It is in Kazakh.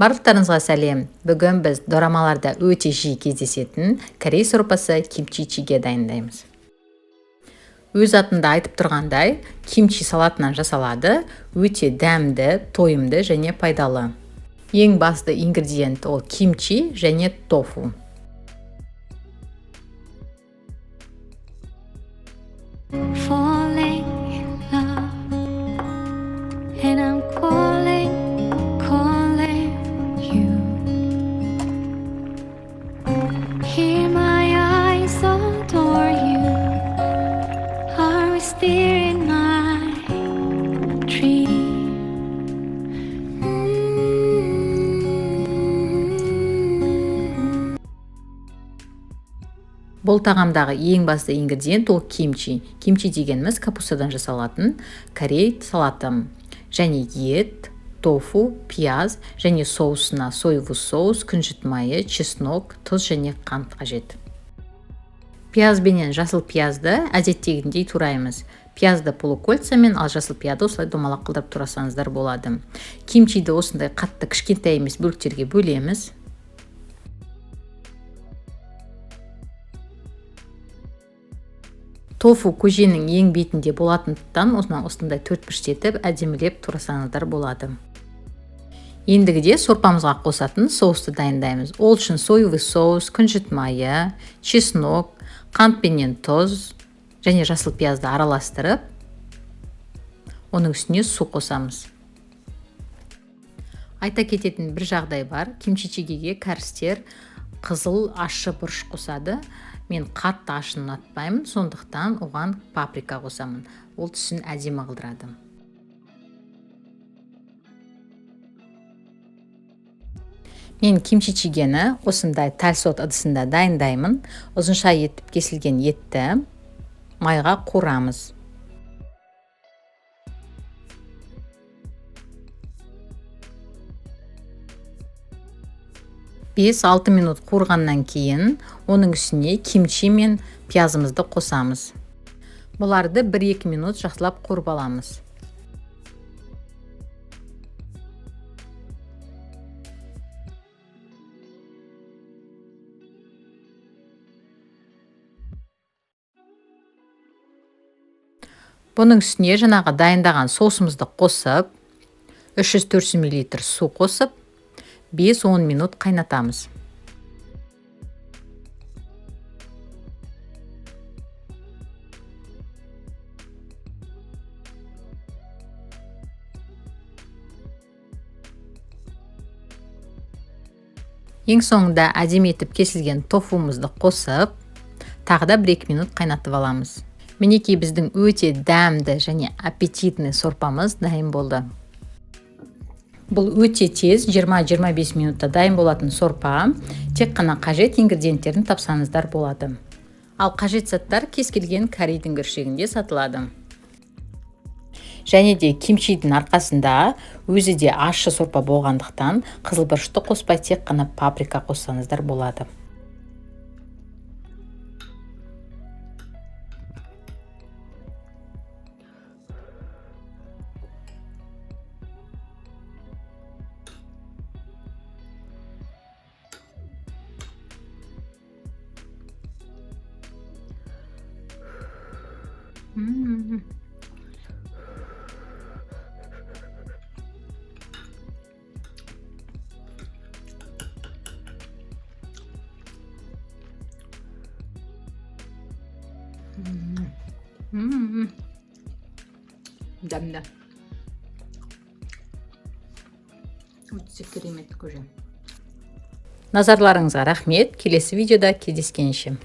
Барлықтарыңызға сәлем. Бүгін біз дорамаларда өте жиі кездесетін корей сорпасы кимчи чиге дайындаймыз. Өз атында айтып тұрғандай, кимчи салатынан жасалады, өте дәмді, тойымды және пайдалы. Ең басты ингредиент ол кимчи және тофу. Falling in love, and I'm calling, calling you. Hear my eyes adore you. Are we still in my dream? Бұл тағамдағы ең басты ингредиент ол кимчи. Кимчи дегеніміз капустадан жасалатын корей салаты. Және ет, тофу, пияз және соусына соевый соус, күнжіт майы, чеснок, тұз және қант қажет. Пияз бенен жасыл пиязды әдеттегідей тураймыз. Пиязды полукольцамен, ал жасыл пиязды осылай домалақ қылдырып турасаңыздар болады. Кимчиді осындай қатты кішкентай емес бөліктерге бөлеміз. Тофу көженің ең бетінде болатындықтан осындай төрт бұрыштетіп әдемілеп турасаңыздар болады. Ендігіде сорпамызға қосатын соусты дайындаймыз. Ол үшін соевый соус, күнжіт майы, чеснок, қант пенен тұз және жасыл пиязды араластырып, оның үстіне су қосамыз. Айта кететін бір жағдай бар. Кимчи чигеге кәрістер қызыл ащы бұрыш қосады. Мен қатты ашыны ұнатпаймын, сондықтан оған паприка қосамын. Ол түсін әдемі қылдырады. Мен кимчи чигені осындай тальсот ыдысында дайындаймын. Ұзынша етіп кесілген етті майға қуырамыз. 5-6 минут қуырғаннан кейін оның үстіне кимчи мен пиязымызды қосамыз. Бұларды 1-2 минут жақсылап қуырып аламыз. Бұның үстіне жаңағы дайындаған соусымызды қосып, 300-400 миллилитр су қосып, 5-10 минут қайнатамыз. Ең соңында әдемі етіп кесілген тофуымызды қосып, тағы да 1-2 минут қайнатып аламыз. Мінекей біздің өте дәмді және аппетитный сорпамыз дайын болды. Бұл өте тез, 20-25 минутта дайын болатын сорпа. Тек қана қажет ингредиенттерін тапсаңыздар болады. Ал қажет заттар кез келген корей дүңгіршегінде сатылады. Және де кимчидің арқасында өзі де ащы сорпа болғандықтан қызыл бұрышты қоспай тек қана паприка қоссаңыздар болады. Дәмді. Өте керемет көже. Назарларыңызға рахмет. Келесі видеода кездескенше.